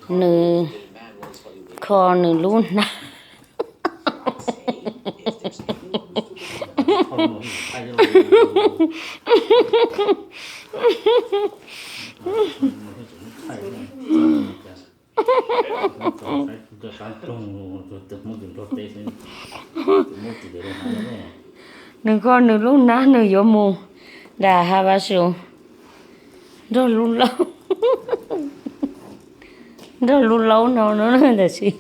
Nws kho nws lub hnab. Nws kho nws lub hnab nws yuav mus nram hav Vav Xus nrog lub laub, nrog lub laub no no tab sis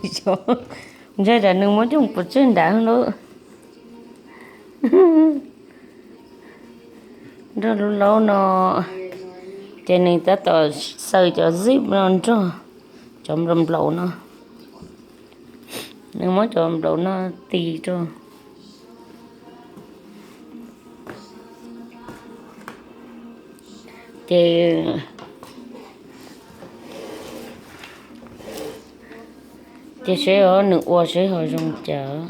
ntshai tsam nws muab coj mus pov tseg nrad lawm. Nrog lub laub no, ces nws tab tom xaws cov zip no nrog cov nplaum nplaum no. Nws muab cov nplaum no tis rau. Ces, ces seb nws ua seb ho zoo cas.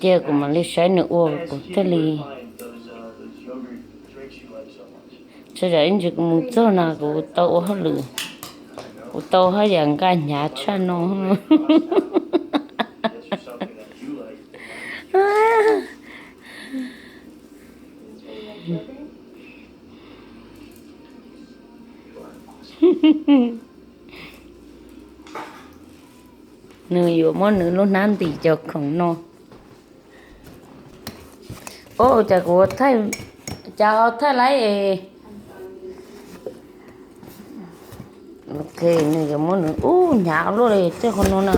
Cia kuv mam li saib nws ua kuv thiaj li. Txhua yam ib ntsis kuv mus txog no kuv tau ua hauj lwm, kuv tau haj yam nqa hnyav tshaj no. Nws yuav muab nws lub hnab ntim cov khoom no. Ua cas kuv, cas ho thaij laib es. Ok, nws yuav muab nws ub hnyav luaj li tej qhov no na.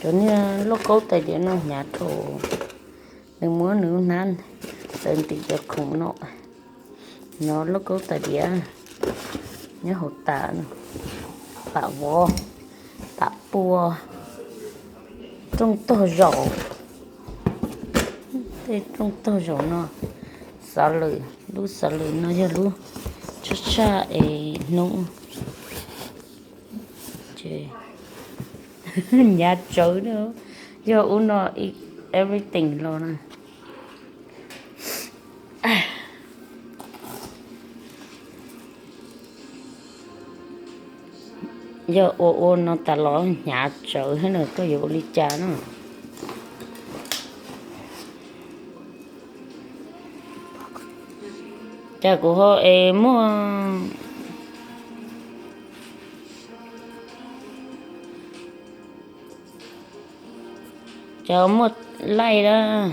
Cov niag lauj kaub tais diav no hnyav rau. Nws muab nws hnab tawm ntim cov khoom no. No lauj kaub tais diav nyob hauv tas, pam vov, pam pua, rooj tog zaum, tej rooj tog zaum no, xov lwm, lub xov lwm no yog lub tshaj tshaj es hnub. Hnyav tsawv, yog ub no everything los na. Yog ua ua no tas los hnyav tsawv thiab na, koj yuav ua li cas na? Cas kuv ho es muaj, cas muaj laij lawm.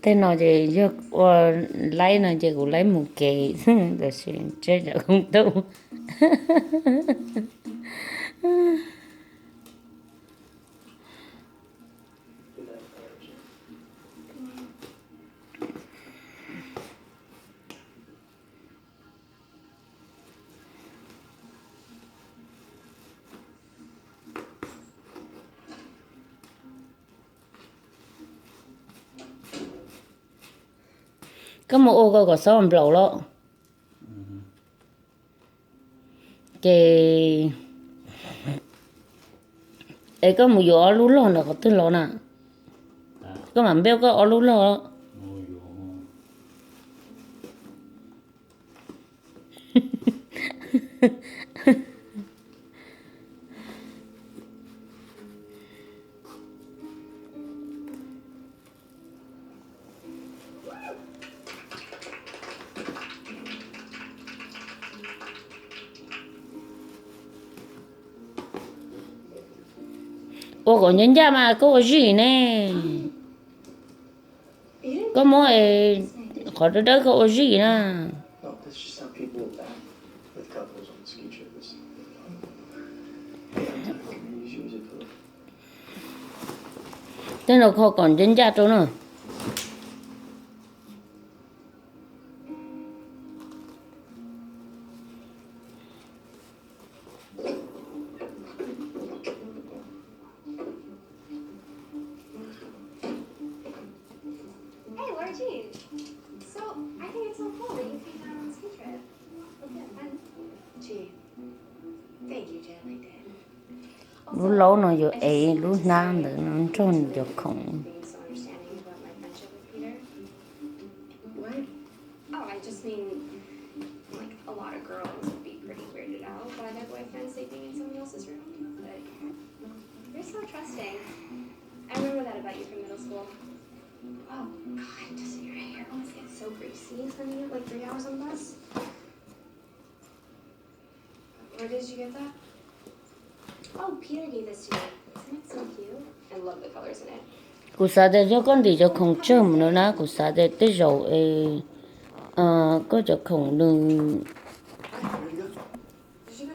Tej no ces yog ua laib no ces kuv laib mus kev, tab sis tseb tsam kuv tau. Koj mus ua koj kom xob nplaum los. Ces es koj mus yuav ob lub log ntawm qhov twg los na? Koj mam npej koj ob lub log. Ua kom ncaj ncaj mas koj ua zij ne. Koj muab qhov dawb dawb koj ua zij na. Tej no kho kom ncaj ncaj rau na. Lub laub no yuav ev lub hnab ntawd no nrog nws cov khoom. What? Oh, I just mean, like, a lot of girls would be pretty weirded out by their boyfriend sleeping in someone else's room. But you're so trusting. I remember that about you from middle school. Oh, God, doesn't your hair always get so greasy sitting up, like, three hours on the bus? Where did you get that? Oh, Peter gave this to me. Isn't it so cute? I love the colors in it. Kuv xav tias yog koj ntim cov khoom tsawg mus no na, kuv xav tias tej zaum es koj cov khoom nws